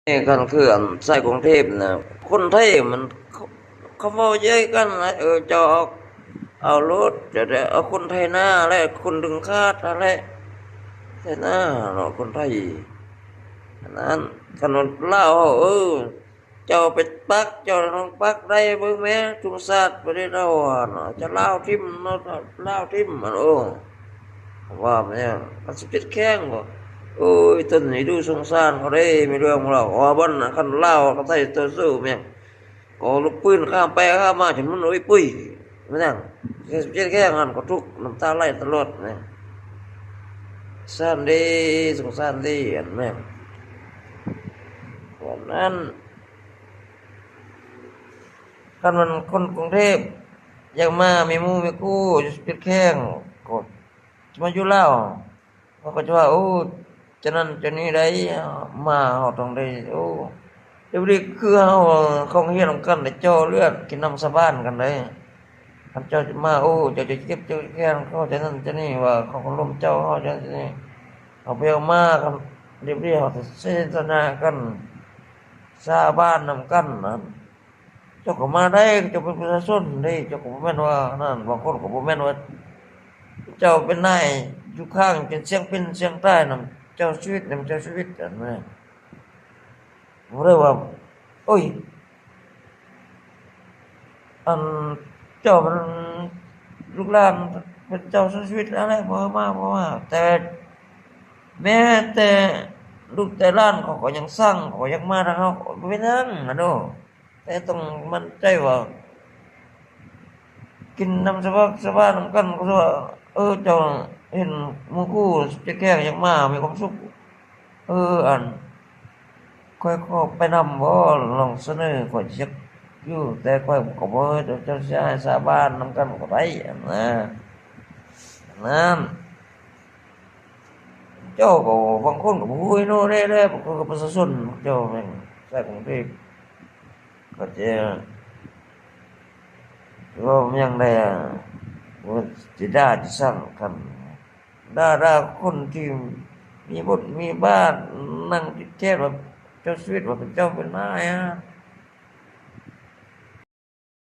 ນີ້ ຄັນຄືອັນຊາຍກຸງເທບນະ ຄົນໄທມັນ ເຂົາ ເຂົາເວົ້າເຍີ້ຍກັນນະ ເອີ ເຈົ້າເອົາ ເອົາລົດ ເຈົ້າໄດ້ເອົາຄົນໄຖນາ ແລະ ຄົນດຶງຄາດຫັ້ນແຫຼະ ໄຖນາເນາະ ຄົນໄທ. ອັນນັ້ນ ຄັນລາວເຮົາ ເອີ ເຈົ້າໄປປັກ ເຈົ້າຕ້ອງປັກໄດ້ເບິ່ງແມ້ ທຸງຊາດປະເທດເຮົາຫັ້ນ ຈະລາວຖິ້ມເນາະ ລາວຖິ້ມ ອັນ ໂອ້ ວ່າແມ່ນ ມັນສິເປັນແຂງບໍ່? ໂອ້ຍ ຕົນນີ້ດູສົງສານເຂົາເດ້ ມີເລື່ອງລາວ ວ່າບ່ອນ ຄັນລາວກັບໄທຕໍ່ສູ້ແມ່ນ ກໍລູກປືນຂ້າມໄປຂ້າມມາ ຈົນມັນໂອ້ຍປຸ້ຍ ແມ່ນຫຍັງ ເຈັດແຂງຫັ້ນກໍທຸກ ນ້ຳຕາໄຫຼຕະຫຼອດແມ່ນ ສານເດ້ ສົງສານເດ້ ອັນແມ່ນ ອັນນັ້ນ ຄັນແມ່ນຄົນກຸງເທບຢາກມາມີໝູ່ມີຄູ່ຢູ່ເຈັດແຂງ ກໍຈະມາຢູ່ລາວ ເຂົາກໍຈະວ່າ ໂອ້ ເຈົ້ານັ້ນເຈົ້ານີ້ໃດ ມາເຮົາຕ້ອງໄດ້ ໂອ້ ເປັນດີຄືເຮົາ ເຂົ້າໂຮງຮຽນນຳກັນ ໄດ້ເຈາະເລືອດກິນນ້ຳສາບານກັນໄດ໋. ຄັນເຈົ້າຈະມາ ໂອ້ ເຈົ້າຈະເຈັບເຈົ້າແຂນເຂົາ ເຈົ້ານັ້ນເຈົ້ານີ້ ວ່າເຂົາເຄົາລົບເຈົ້າ ເຮົາເຈົ້ານັ້ນເຈົ້ານີ້ ເຮົາໄປເອົາມາກັນ ລຽບໆ ເຮົາເສນສະໜາກັນ ສາບານນຳກັນນັ້ນ ເຈົ້າກໍມາໄດ້ ເຈົ້າເປັນປະຊາຊົນເດ້ ເຈົ້າກໍບໍ່ແມ່ນວ່ານັ້ນ ບາງຄົນກໍບໍ່ແມ່ນວ່າ ເຈົ້າເປັນນາຍຢູ່ຂ້າງຈົນສ່ຽງເປັນສ່ຽງຕາຍນຳ ເຈົ້າຊີວິດນຳເຈົ້າຊີວິດ ອັນນັ້ນ ບໍ່ໄດ້ວ່າ ໂອ້ຍ ອັນ ເຈົ້າມັນ ລູກຫຼານເປັນເຈົ້າສູ່ຊີວິດ ອັນໃດບໍ່ມາ ບໍ່ມາ ແຕ່ ແມ້ແຕ່ລູກແຕ່ຫຼານເຂົາກໍຍັງຊັງ ເຂົາກໍຢາກມາທາງເຮົາ ບໍ່ເປັນຫຍັງຫັ້ນໂດ ແຕ່ຕ້ອງໝັ້ນໃຈວ່າ ກິນນ້ຳສະບາຍ ສະບາຍນຳກັນ ກໍຄືວ່າ ເອີ ເຈົ້າເຫັນໝູ່ຄູ່ເຈັດແຂງຢາກມາ ມີຄວາມສຸກ ເອີ ອັນ ຂ້ອຍຂໍໄປນຳບໍ່ ລອງສະເໜີ ຂ້ອຍຢາກຢູ່ ແຕ່ຂ້ອຍກໍບໍ່ເຮັດ ເຈົ້າຊິໃຫ້ສາບານນຳກັນກໍໄດ້ ອັນນະ ອັນນັ້ນ ເຈົ້າກໍ ບາງຄົນກໍບໍ່ຮູ້ເນາະ ແດ່ໆ ບາງຄົນກໍປະຊາຊົນ ເຈົ້າແມ່ນຊາຍກຸງເທບ ກໍຈະເວົ້າຫຍັງໄດ້ ຊິດ່າຊິຊັງກັນ ດ່າ ດ່າຄົນທີ່ມີບົດມີບາດ ນັ່ງຕິດແທດວ່າ ເຈົ້າຊີວິດວ່າເປັນເຈົ້າເປັນນາຍ ອາ